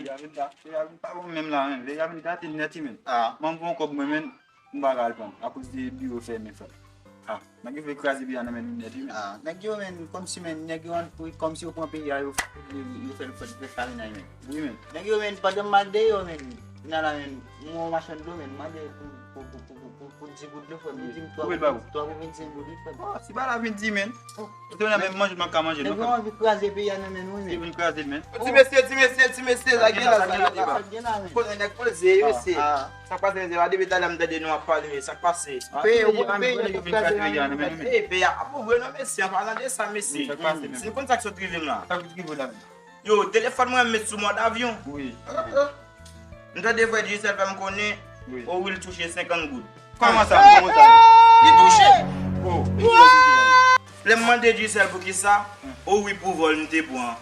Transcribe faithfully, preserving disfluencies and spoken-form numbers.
Veyavin pa, Veyavin pa bon menm la, men. Veyavin gate l nèt, wi, men. Ah. Mwen, m pran kòb mwen, men, m pa ka al pran. Akoz de biwo fèmen, frè. Ah, nèg yo vle kraze peyi a nan men nou nèt, wi, men. Ah, nèg yo, men, kòmsi, men, nèg yo ann kouri, kòmsi yo pran peyi a, yo, yo, yo fè l fè, fè farinay, men. Wi, men. Nèg yo, men, pandan m al dèyè yo, men, nan la, men, m wè yon machann dlo, men, m mande pou, pou, pou, pou, pou, pou di goud dlo, frè m. Li di m twa pou vennsenk goud, wi, frè m. Oh, si pa la vin di, men. Ou te nan menm manje, m ap ka manje, non, frè m. Nèg yo anvi kraze peyi a nan men nou, wi, men. Yo vin kraze l, men. Ti mesye, ti mesye, ti mesye, sa gen la, sa gen la, sa gen la, men. Konnen nèg poze, mesye. Ah, ah. Sa k pase, mesye? Pa depi talè m tande nou ap pale, men sa k pase? Ah, peyi, peyi, peyi, nèg yo vin kraze peyi a nan men nou, men. Ey, peyi a ap ouvri non, mesye, an palan de sa, mesye. Wi, sa k pase menm? Si n konn sa k sot rive m la. Sa k sot rive w la menm? Yo, telefòn mwen met sou mòd avyon. Wi. M tande frè Digicel fè m konnen, wi, Owil touche senkant goud. Kòman sa? Kòman sa? Li touche. Oh, li touche. Lè m mande Digicel poukisa, Owil pou vòl m te pran.